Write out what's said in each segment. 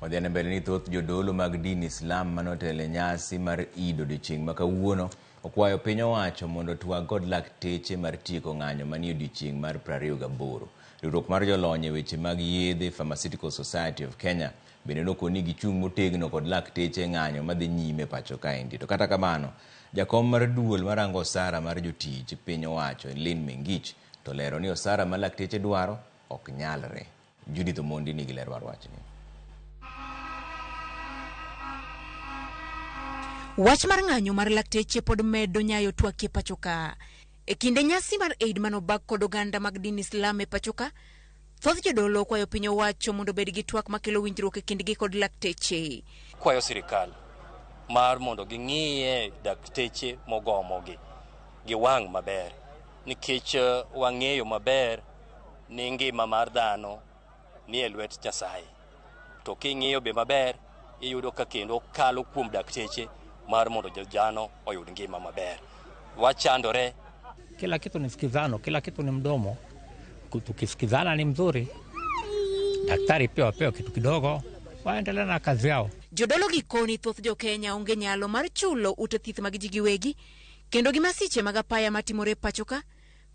Wadhi mbele ni thoth jodolo mag din Islam manotelo e nyasi mar Eid odiochieng' ma kawuono okwayo piny owacho mondo otwag kod lakteche mar tieko ng'anyo manie odiochieng' mar 28. Riwruok mar jolony e weche mag yedhe Pharmaceutical Society of Kenya bende nokoni gichung' motegno kod lakteche e ng'anyo madhi nyime pacho kaendi. To kata kamano, jakom mar duol marango osara mar jotich piny owacho Lynn Mengich to lero ni osara ma lakteche dwaro ok nyalre. Judith Omondi nigi ler mar wachni. Wach mar ng'anyo mar lakteche pod medo nyayo twak e pacho ka. E kinde nyasi mar Eid manobag kod oganda mag din Islam e pacho ka, thoth jodolo okwayo piny owacho mondo obed gi twak makelo winjruok e kindgi kod lakteche. Kwayo sirikal mar mondo ging'iye dakteche mogomogi gi wang' maber nikech wang'eyo maber ni ngima mar dhano ni e lwet Nyasaye. To king'iyo be maber iyudo ka kendo kalo kuom dakteche mar mondo jano oyud ngima maber. Wachandore. Kila kitu ni sikizano, kila kitu ni mdomo. Tukisikizana ni mzuri. Daktari pia wapewe kitu kidogo, waendelee na kazi yao. Jodolo gi koni thoth jo-Kenya onge nyalo mar chulo ute thieth mag ji giwegi kendo gi masiche mag apaya matimore e pacho ka,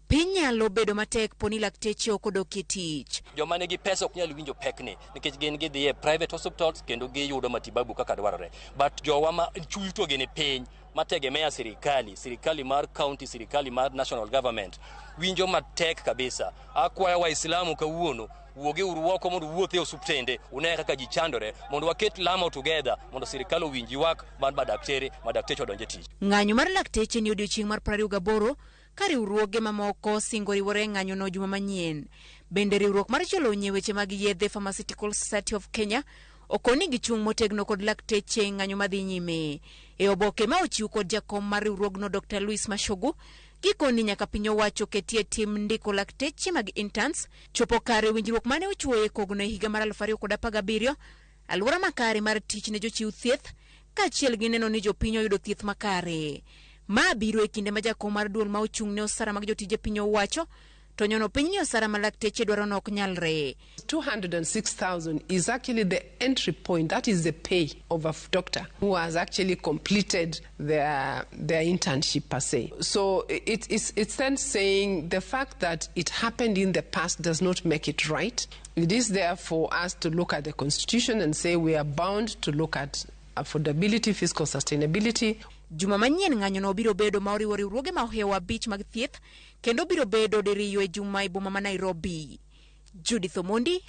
piny nyalo bedo matek poni lakteche ok odok e tich. Joma nigi pesa ok nyal winjo pekni nikech gin gidhi e private hospitals kendo giyudo matibabu kaka dwarore. But jowa ma chuto gi ni piny mategemea sirikali, sirikali mar county, sirikali mar national government winjo matek kabisa. Akwayo Waislamu kawuono wuogi uru oko mondo uwuoth e osuptende une kaka ji chandore mondo waket lamo together mondo sirikal owinj ywak mar madaktere madakteche odonj e tich. Ng'anyo mar lakteche ni odiochieng' mar 28 ka riwruoge mamoko singo riwore e ng'anyono juma manyien. Bende riwruok mar jolony e weche mag yedhe Pharmaceutical Society of Kenya okoni gichung' motegno kod lakteche e ng'anyo madhi nyime. E oboke ma ochiw kod jakom mar riwruogno Dr. Louis Mashogu, gikoni nyaka piny owacho ketie tim ndiko lakteche mag interns chopo kare winjruok mane ochuoye kogno e higa mar 2017 alwora makare mar tich ne jochiw thieth kaachiel gi neno ni jopiny oyudo thieth makare. Ma biro e kinde ma jakom mar duol ma ochung' ne osara mag jotije piny owacho to nyono piny ni osara ma lakteche dwaro no ok nyalre. 206,000 is actually the entry point. That is the pay of a doctor who has actually completed their internship per se. So it's then saying the fact that it happened in the past does not make it right. It is there for us to look at the constitution and say we are bound to look at affordability, fiscal sustainability. Juma manyien ng'anyono biro bedo ma oriwo riwruoge ma ohewo abich mag thieth kendo biro bedo diriyo e juma e boma ma Nairobi. Judith Omondi.